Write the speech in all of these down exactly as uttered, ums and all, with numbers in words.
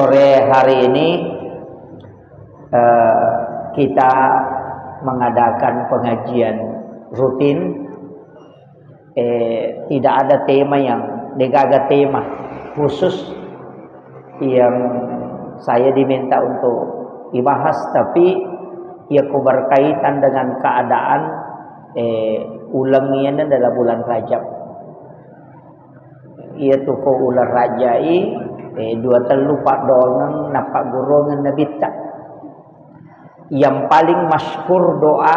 Sore hari ini, eh, kita mengadakan pengajian rutin. Eh, tidak ada tema yang, degaga tema khusus yang saya diminta untuk dibahas, tapi ia ko berkaitan dengan keadaan, eh, uleng iyana dalam bulan Rajab. Iyatu ko uleng Rajai, eh, dua tellu paddongeng nappagguruangeng Nabitta. Yang paling masyhur doa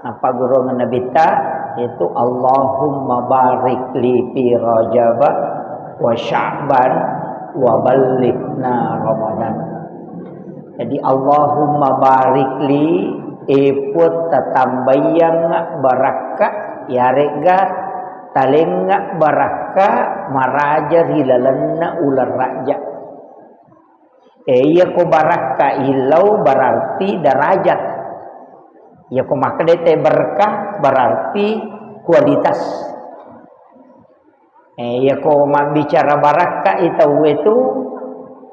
nappagguruangeng Nabitta yaitu, "Allahumma barik li fi Rajab wa Sya'ban wa ballighna Ramadan." Jadi, "Allahumma barik li," e Puang, tatambaiangnga barakka, yaregga talengnga barakka maraja ri lalenna uleng Rajab. E, iya ko barakka illau berarti derajat. Iya ko makkeda te berkah berarti kualitas. Eh, iya ko mabbicara barakka i tauwe tu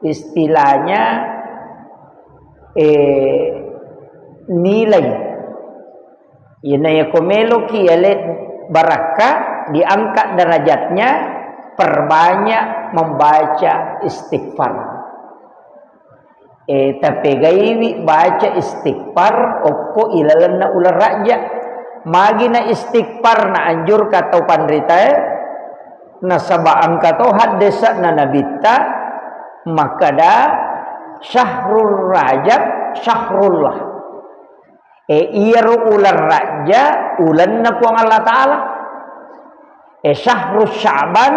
istilahnya, eh, nilai. Iyana iya ko meloki ele barakka, diangkat derajatnya, perbanyak membaca istighfar. Eh, tapegaiwi baca istighfar okko ilalenna uleng Rajja. Magina istighfar naanjurka tau panritae, nasaba engka to haddese'na Nabitta makkeda, "Syahrul Rajab syahrullah." E, iyaro uleng Rajja, ulenna Puang Allah Ta'ala. E, syahru Sya'ban,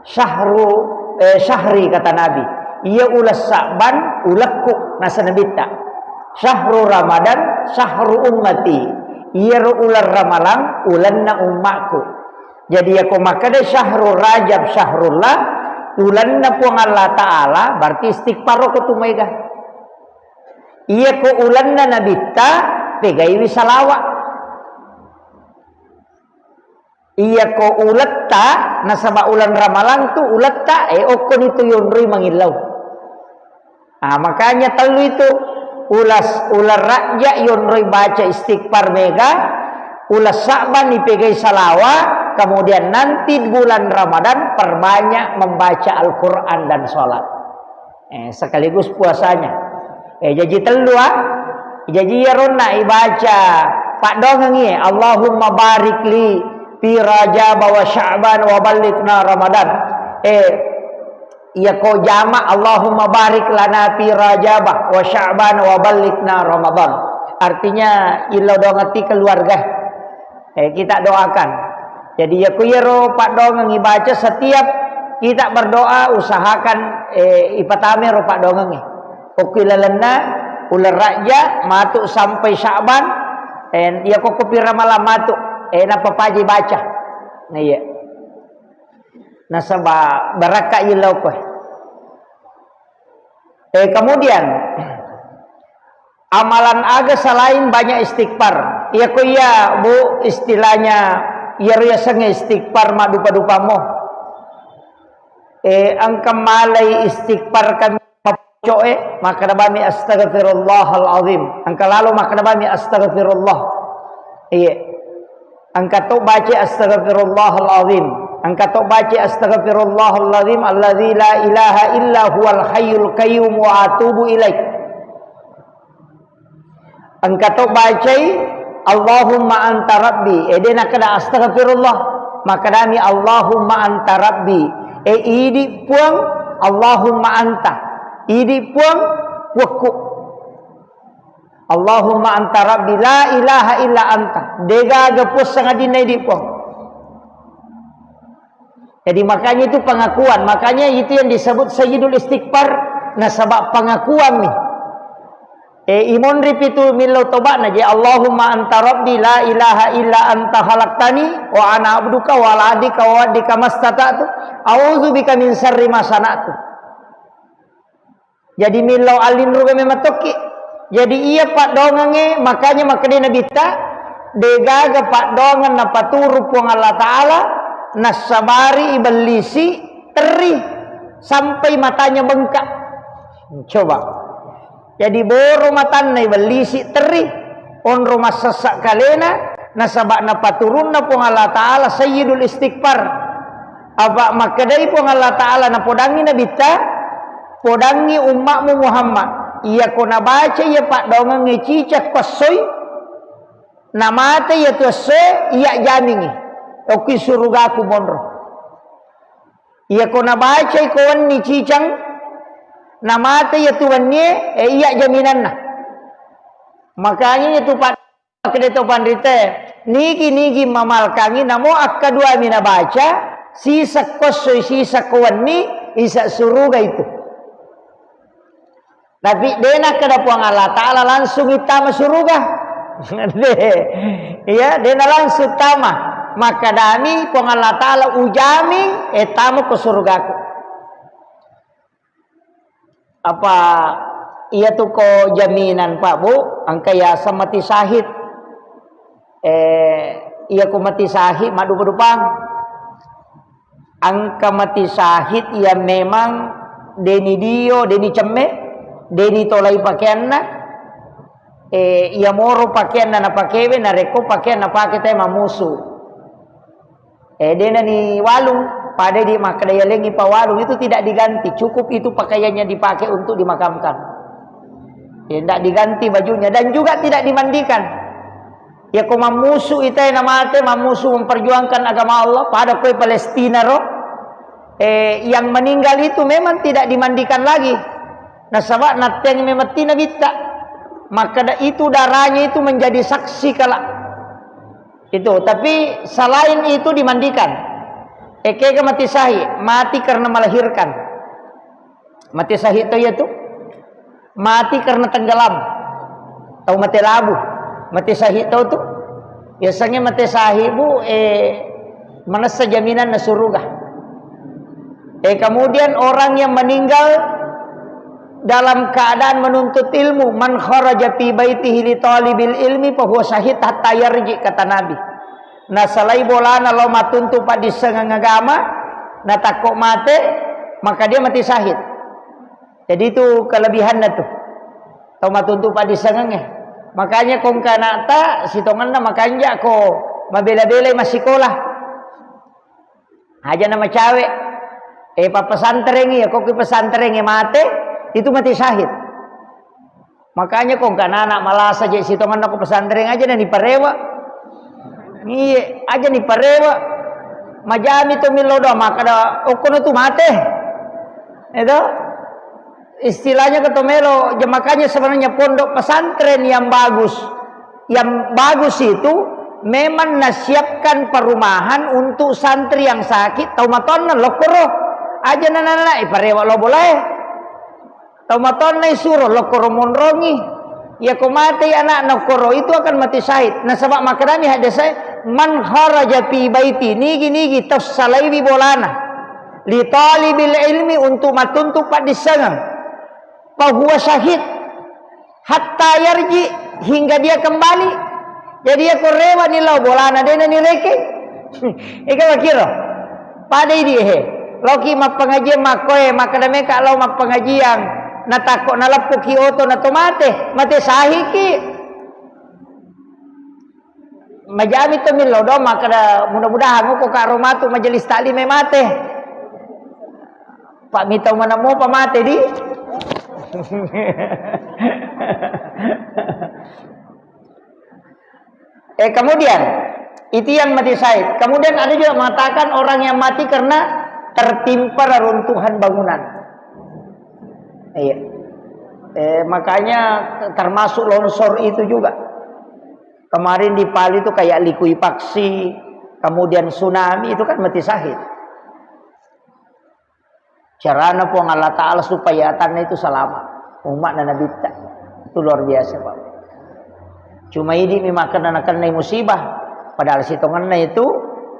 syahru, e, syahri, kata Nabi. Iya uleng Sya'ban, ulekku, nasa Nabitta. Syahru Ramadan, syahru ummati. Iyaro uleng Ramalang, ulenna ummakku. Jadi, iya ko makkeda syahru Rajab syahrullah, ulenna Puang Allah Ta'ala, berarti istighfar ko tu maega. Iya ko ulenna Nabitta, pegaiwi salawa. Iya ko uletta, nasaba uleng Ramalang tu uletta, e, okkoni tu yonroi mangillau. Ah, makanya tellu itu, ulas-, uleng Rajja yonroi baca istighfar mega, uleng Sya'ban ipegai salawa, kemudian nanti bulan Ramadan perbanyak membaca Al-Quran dan sholat. Eh, sekaligus puasanya. Eh, jaji tellu, ah. Jaji iyaronna ibaca paddoangengngi, "Allahumma barik li fi Rajab wa Sya'ban wa ballighna Ramadan." Eh, iya ko jama, "Allahumma barik lana fi Rajab wa Sya'ban wa ballighna Ramadan." Artinya, illau doangeng ti keluarga. Eh, kita doakan. Jadi, ya, ku iyaro paddoangeng ibaca setiap kita berdoa, usahakan, eh, ipatame ro paddoangengnge. Okki lalenna uleng Rajja matu sampai Sya'ban, eh, iya ko kopi Ramalang matu, eh, napapaji baca. Nah, iya. Nasaba barakka illau koe. Eh, kemudian, amalan aga selain banyak istighfar? Iya ko iya, Bu, istilahnya, iyaro yasengnge istighfar maddupa-dupamo. Eh, engka malai istighfar kami mapoco'e, makkeda bami, "Astaghfirullahal azim." Engka lalo makkeda bami, "Astaghfirullah." Iya. Engka to baca, "Astaghfirullahal azim." Engka to baca, "Astaghfirullahal azim alladzi la ilaha illa huwal hayyul qayyum wa atubu ilaih." Engka to bacai, "Allahumma anta rabbi." Eh, de nakkeda, "Astaghfirullah." Makkedami, "Allahumma anta rabbi." Eh, idi Puang, Allahumma anta. Idi Puang, Puakku. "Allahumma anta rabbi la ilaha illa anta." Degaga puang sangadinna idi Puang. Jadi, makanya itu pengakuan, makanya itu yang disebut sayyidul istighfar, nasaba pengakuan nih. Eh, imonri pitu millau toba'na je, "Allahumma anta rabbi la ilaha illa anta khalaqtani wa ana abduka wa ala adika wa adika mastata'tu, a'udzu bika min syarri ma sana'tu." Jadi millau allinrunge memang tokki. Jadi iya paddoangengnge, makanya makkedai Nabitta, degaga paddoangeng napaturu Puang Allah Ta'ala, nassabari ibellisi terri sampai matanya bengkak. Coba. Jadi boro matanna ibellisi terri, onro massessa kalena, nasaba napaturunna Puang Allah Ta'ala Sayyidul Istighfar. Apa makkedai Puang Allah Ta'ala napodangi Nabitta, "Podangi umma'mu Muhammad, iyako nabaca iya paddoangengnge cicak ko essoi, namate iyatu essoe, iya jamingi okki surugaku monro." Iyako nabacai ko wenni cicang, namate iyatu wennie, e, iya jaminanna. Makanya iyatu pa-, makkeda to panritae, nigi-nigi mamalkangi namo akkaduami nabaca, sisakko essoi, sisakko wenni, isa suruga itu. Tapi de nakkeda Puang Allah Ta'ala langsung ittama suruga. De. Iya, de na langsung tama. Makkedami Puang Allah Ta'ala, "Ujami, e, tama ko surugaku." Apa iyatu ko jaminan, Pak, Bu, engka yaseng mati syahid. Eh, iyako mati syahid maddupa-dupang. Engka mati syahid iya memang deni dio, deni cemme, deni tolai pakeanna, eh, iya moro pakeanna napakewe, narekko pakean napake te mamusu. Eh, dena ni walung, pada di makkeda yalengi pawalung, itu tidak diganti, cukup itu pakaiannya dipakai untuk dimakamkan. Ya, tidak diganti bajunya dan juga tidak dimandikan. Ya, ko mammusu itae namate, mammusu memperjuangkan agama Allah, pada kue Palestina ro, eh, yang meninggal itu memang tidak dimandikan lagi. Nasaba natteng memetti nabitta. Maka da-, itu darahnya itu menjadi saksi kala. Itu, tapi selain itu dimandikan. Ekega mati syahid, mati karena melahirkan. Mati syahid to iya tu. Mati karena tenggelam. Tau mate labu. Mati syahid tau tu. Biasanya mati syahid, Bu, eh, manessa jaminan na suruga. Eh, kemudian orang yang meninggal dalam keadaan menuntut ilmu, "Man kharaja fi baitihi li talibil ilmi fa huwa syahid hatta yarji," kata Nabi. Nasalai bolana lao matuntu paddissengeng agama, natakko mate, maka dia mati syahid. Jadi itu kelebihannya tuh. Tau matuntu paddissengengnge. Makanya kongka anakta sitongenna makanja ko mabela-belai massikola. Aja na macawe. Eh, pappesantrengi, ya, kokki pesantrengi mate, itu mati syahid. Makanya kongka anak malasa je sitongenna ko pesantren aja na niparewa. Iye, aja niparewa. Majami to millo doang, makkeda okkono tu mate. Itu istilahnya ketomelo, makanya sebenarnya pondok pesantren yang bagus, yang bagus itu memang nasiapkan perumahan untuk santri yang sakit, tau matonna lokkoro, aja nana-nana, eh, parewa lo bolae. Tau matonna isuro lokkoro monrongi. Iya ko matei anakna koro itu akan mati syahid. Nasaba makkedami hadisai, "Man kharaja fi baiti," nigi-nigi tau salaiwi bolana, "li talibil ilmi," untuk matuntu paddissengeng, "fahuwa syahid hatta yarji," hingga dia kembali. Jadi iya ko rewani lao bolana dena nirekeng. Ega makiro. Pada idi he. Loki mappengajian makkoe, makkeda meka lao mappengajian. Natakko naleppuki oto na to mate, mate sahiki. Majami to millo do makkeda mudah-mudahan ko karo matu majelis taklim e mate. Pak mita mana mopa mate di. Eh, kemudian, itu yang mati syahid. Kemudian ada juga mengatakan orang yang mati karena tertimpa reruntuhan bangunan. Iya. Eh, makanya termasuk longsor itu juga. Kemarin di Palu itu kayak likuifaksi, kemudian tsunami itu kan mati syahid. Carana Puang Allah Ta'ala supaya atanna itu selamat. Umatna Nabitta. Itu luar biasa, Pak. Cuma idi mi makkeda nakennai musibah. Padahal sitongenna itu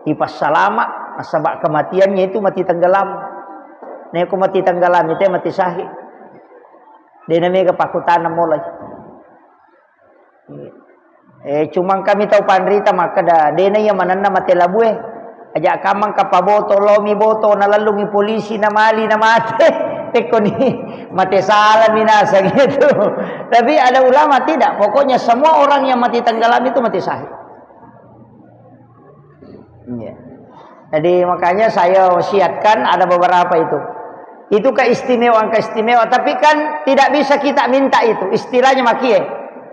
ipassalama. Nasaba kematiannya itu mati tenggelam. Neko mati tenggelam itu mati syahid. Dena mega pakutana mulai. Eh, cuma kami tau panrita makkeda, dena iya manenna mate labue. Aja kamang kapaboto, lomi boto, nalellungi polisi, namali, namate. Tekkoni mate salami naseng itu. Tapi ada ulama tidak, pokoknya semua orang yang mati tenggelam itu mati syahid. Iya. Jadi makanya saya wasiatkan ada beberapa itu. Itu keistimewaan-keistimewaan, tapi kan tidak bisa kita minta itu. Istilahnya makie.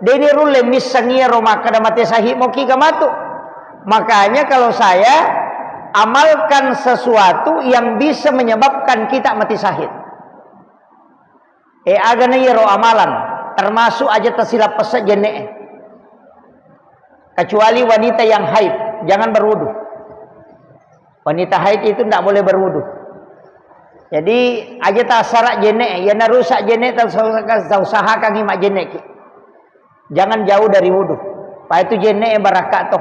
Deni rulle misseng iyaro makkeda mate syahid moki gamatu. Makanya kalau saya amalkan sesuatu yang bisa menyebabkan kita mati syahid. Eh, agana iyaro amalan, termasuk aja tasilappessa jenne'e. Kecuali wanita yang haid, jangan berwudu. Wanita haid itu ndak boleh berwudu. Jadi, aja tasara jenne'e, yana rusak jenne', tausahakan, tausahakangi majjenne'ki. Jangan jauh dari wudu. Pa itu jenne'e barakka to.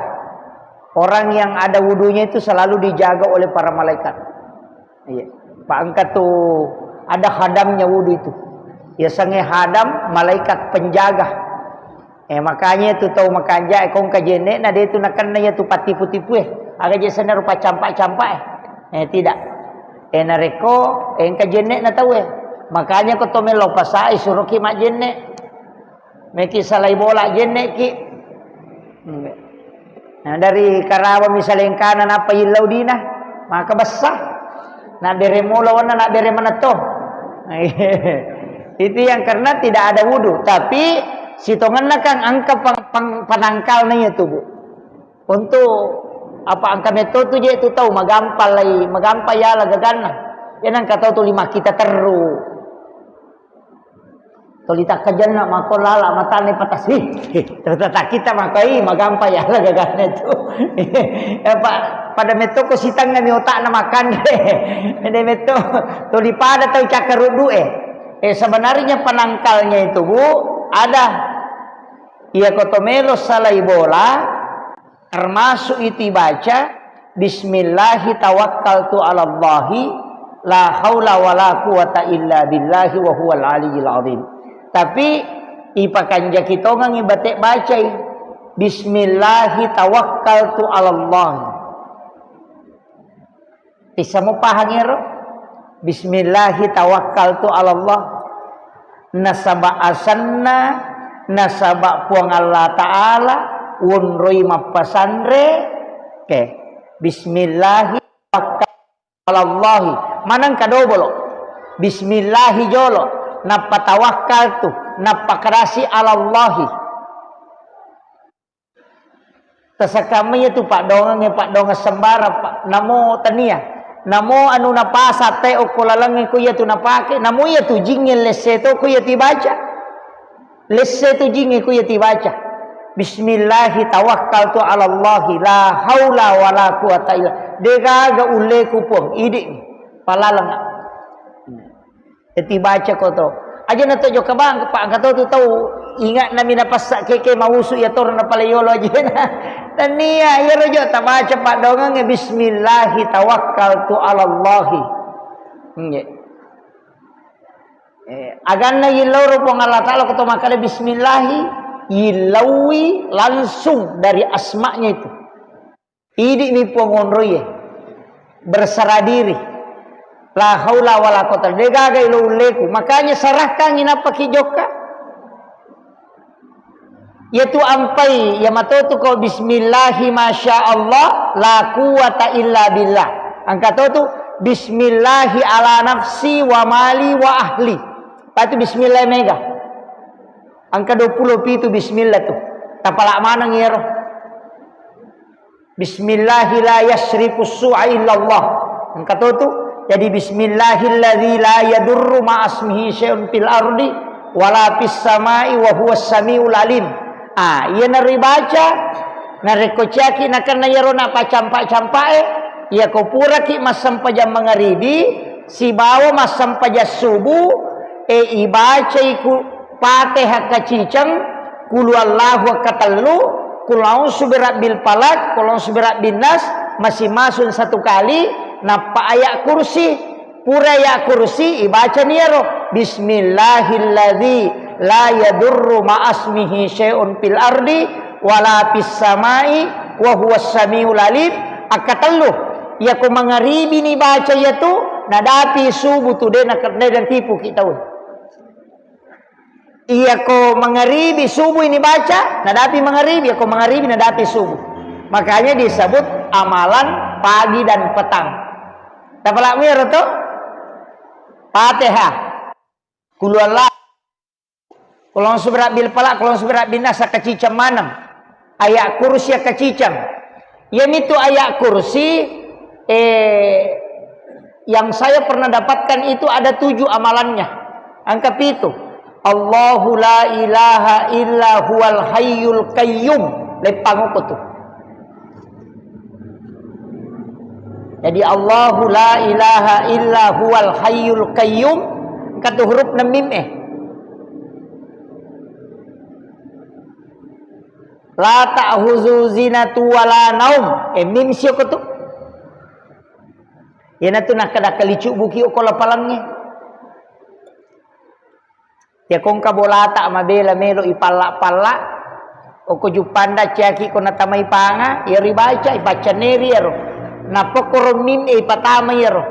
Orang yang ada wudunya itu selalu dijaga oleh para malaikat. Iya. Pa engka tu ada hadamnya wudu itu. Yasengnge hadam, malaikat penjaga. Eh, makanya itu tau makanja, eh, kongka jenne'na de tu nakenna ya tu patipu-tipu, eh. Aga je senna rupa campak-campak, eh. Eh, tidak. Eh, narekko, eh, engka jenne'na tau, eh. Makanya ko to melo pasa, eh, suroki majjenne'. Meki salai bola jenne'ki. Nah, dari Karawa misalnya engkana nappa illau dina, maka bessa. Nak bere mula wana, nak bere manetto. Itu yang karena tidak ada wudu. Tapi sitongenna kan engka pang, pang, penangkalna itu, Bu. Untuk apa engka metto tu je tu tau magampa lai, magampa yala gaganna. Ya nang katau tu lima kita teru. Toli takkajanna mako lala matane patas. Hi, hi, ternyata kita mako, ih, magampa ya, lah gagana itu. Eh, pa-, pada metto ko sitangngami otakna makanre. Ede metto, toli pada tau cakkaruddu, eh. Eh, sebenarnya penangkalnya itu, Bu, ada. Iya ko to melo salai bola, termasuk itu ibaca, "Bismillahi tawakkaltu 'alallahi, la haula wala quwata illa billahi wa huwal aliyyil azim." Tapi ipakanjaki tongengi bate bacai, "Bismillahi tawakkaltu 'alallahi." Tissamo pahang ero? "Bismillahi tawakkaltu 'alallah." Nasaba asenna, nasaba Puang Allah Ta'ala wonroi mappasanre. Oke. "Bismillahi tawakkaltu 'alallahi." Maneng kadobolo. "Bismillahi" jolo. Nappa "tawakkaltu." Nappa kadasi "'alallahi." Tasakkamma iyatu paddoangengnge, paddoangeng sembarang, Pak. Namo tania. Namo anu napasa te okko lalengnge ko iyatu napake, namo iyatu jingnge lesse to ko iyatu ibaca. Lesse tu jingnge ko iyatu ibaca. "Bismillahi tawakkaltu 'alallahi la haula wala quwata illa." Degaga ulleku, Puang, idi'ni. Palalengnga. Eti baca ko to. Aja na to jokka bang, Pak, engka to tu tau ingat nami napassa keke mausu ya toro na pale yolo aja na. Tania, iyaro jo tabaca paddoangengnge, "Bismillahi tawakkaltu 'alallahi." Nggih. Eh, aganna yillau ro Puang Allah Ta'ala ko to makkeda bismillahi, yillaui langsung dari asma'nya itu. Idi'mi Puang onroie, berserah diri. La haula wala quwata, degaga ilo ulleku. Makanya serahkangi nappa ki jokka. Iyatu ampai, iya matotu ko bismillahi masya Allah, la quwata illa billah. Engka totu bismillahi ala nafsi wa mali wa ahli. Patu bismillah mega. Engka dua puluh pitu bismillah tu. Tapala maneng iyaro. Bismillahi la yasriku su'a illallah. Engka to tu. Jadi, "Bismillahilladzi la yadurru ma'asmihi syai'un fil ardi wala fis sama'i wa huwas samiul alim." Ah, iya naribaca, narekko ciaki nakenna iyaro napacampa-campae, iya ko puraki massempajang mangaribi sibawa massempajang subuh, e, ibacai ku Fatihah kaciceng, Qul huwallahu katellu, Qul a'udzu birabbil falaq, Qul a'udzu birabbin nas, masing-masing satu kali, nappa ayat kursi. Pura ayat kursi, ibacani iyaro, "Bismillahilladzi la yadurru ma'asmihi syai'un fil ardi wala fis sama'i wa huwas samiul alim." Akkatellu, iyako mangaribi ni baca iyatu, Nadapi subuh tu de' na-, de' natipuki tau. Iya ko mangaribi subuh ini baca, nadapi mangaribi, iya ko mangaribi nadapi subuh. Makanya disebut amalan pagi dan petang. Tapalak miro to? Fatihah. Kulhuwallah. Kulong subra bil falaq, kulong subra bin nas, kaciceng maneng. Ayat kursi kaciceng. Yamitu ayat kursi, eh, yang saya pernah dapatkan itu ada tujuh amalannya. Angka pitu. Allahu la ilaha illa huwal hayyul qayyum. Leppang uku tu. Jadi Allahu la ilaha illa huwal hayyul qayyum, engka tu huruf na mim eh. La ta'khuzu zinatu wala naum. Eh, mim sio ko tu. Iyana tu nakkada kalicu buki ko lapalangnge. Iya ko engka bolata mabela melo ipalla-palla, okko juppanda ciaki ko natamai panga, iyaro ibaca, ipaccanneri iyaro. Nappa koro mim e ipatama iyaro.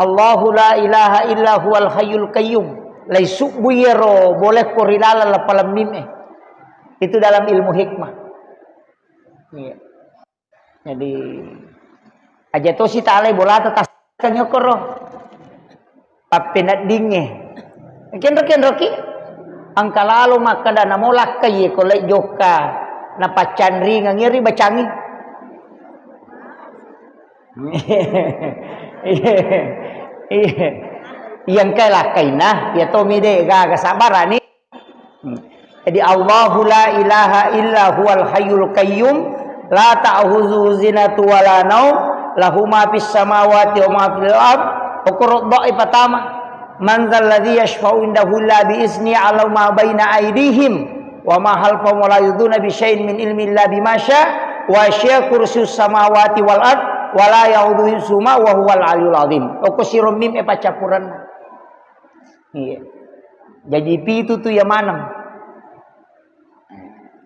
Allahu la ilaha illa huwal hayyul qayyum. Lai subbu iyaro boleh ko ri laleng lapaleng mim e. Itu dalam ilmu hikmah. Iya. Jadi, aja tosi talai bolata tasakkangngi okkoro. Pappeneddingnge. Kenro-kenroki, engka lalo makkeda namo lakkai ko lai jokka, napaccanringang iyari bacangi. Iya. Iya. Iya engka lakkaina, iya tomi de gaga sabarani. Hmm. Jadi, Allahu la ilaha illa huwal hayyul qayyum, la ta'khuzuhu sinatun wa la naum, lahu ma fis samawati wa ma fil ard. Okoro doa pertama. Man dzalladzi yasyfa'u indahu illa bi idznihi, ya'lamu ma baina aidihim wa ma khalfahum wa la yuhituna bi syai'in min ilmihi illa bima sya, wa sya kursiyus samawati wal ard, wa la ya'uduhu hifzuhuma wa huwal aliyyul azim. Okko siro mim e paccappurenna. Iya. Jadi pitu tu iya maneng.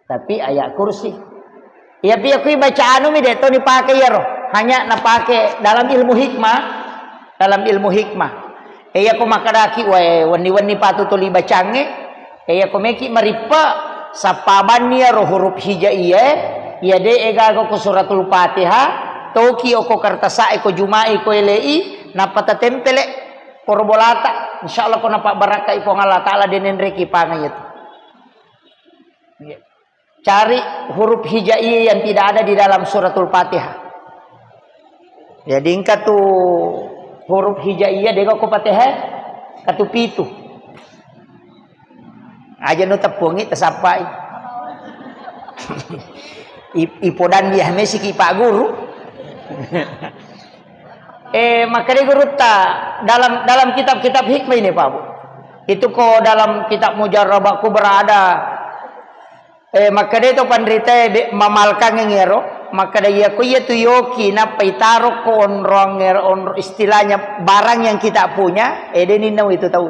Tapi ayat kursi. Iya pi aku baca anu mi de' to dipake iyaro. Hanya napake dalam ilmu hikmah, dalam ilmu hikmah. E, iya ko makkadaki wae wenni-wenni patu tuli bacangnge. E, iya ko meki marippe sappabanni iyaro huruf hijaiyah, iya de' e gaga ko suratul Fatihah, toki okko kertasa'e ko jumai ko elei, nappa tatempele. Koro bolata, insyaallah ko napabbarakkai Puang Allah Ta'ala de' nenreki panga iyatu. Iya. Cari huruf hijaiyah yang tidak ada di dalam suratul Fatihah. Jadi engka tu huruf hijaiyah de' ko Fatihah, engka tu pitu. Aja no teppungi tasappai. I-, ipodan dia mesiki Pak Guru. Eh, makkeda gurutta dalam, dalam kitab-kitab hikmah ini, Pak Bu. Itu ko dalam kitab Mujarrabah Kubra ada, eh, makkeda to panrita de' mamalkang ngero, makkeda iya ko iya tu yoki nappa itaro ko onroang ngero, onro-, istilahnya barang yang kita punya, eh, de' ninna itu tau.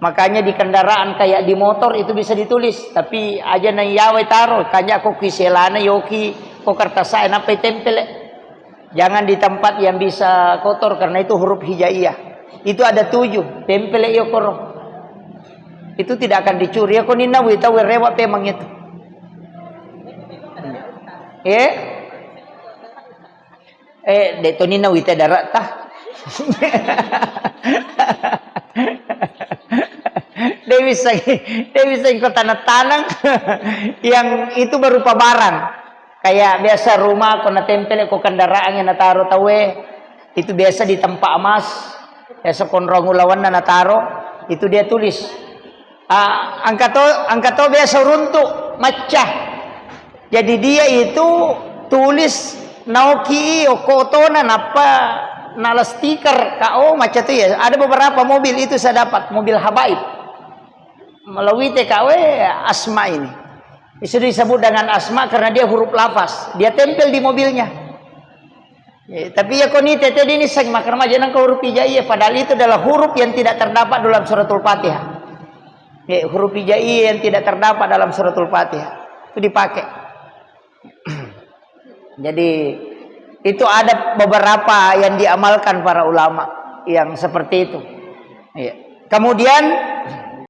Makanya di kendaraan kayak di motor itu bisa ditulis, tapi aja na iyawe taro, kanya ko kiselana yoki ko kertas saya nappa tempele. Jangan di tempat yang bisa kotor karena itu huruf hijaiyah. Itu ada tujuh, tempele yo koro. Itu tidak akan dicuri. Ya ko ninna wita rewa pemang itu. Eh? Eh, de' toni nawita darat tah. De' bisa, de' bisa engko tanang-tanang yang itu berupa barang. Kayak biasa rumah ko natempel ko kendaraan yang nataro tawe, itu biasa di tempat emas, biasa konrong ulawanna nataro, itu dia tulis. Ah, engka to, engka to biasa runtu, macca. Jadi dia itu tulis naoki okko otona nappa nala stiker K O macca tu ya. Ada beberapa mobil itu saya dapat, mobil habaib. Melalui T K W Asma ini. Itu disebut dengan Asma karena dia huruf lafaz. Dia tempel di mobilnya. Ya, tapi ya koni tete ini seng makan aja nang huruf hijaiyah, padahal itu adalah huruf yang tidak terdapat dalam suratul Fatihah. Ya, huruf hijaiyah yang tidak terdapat dalam suratul Fatihah itu dipakai. Jadi Itu ada beberapa yang diamalkan para ulama yang seperti itu. Iya. Kemudian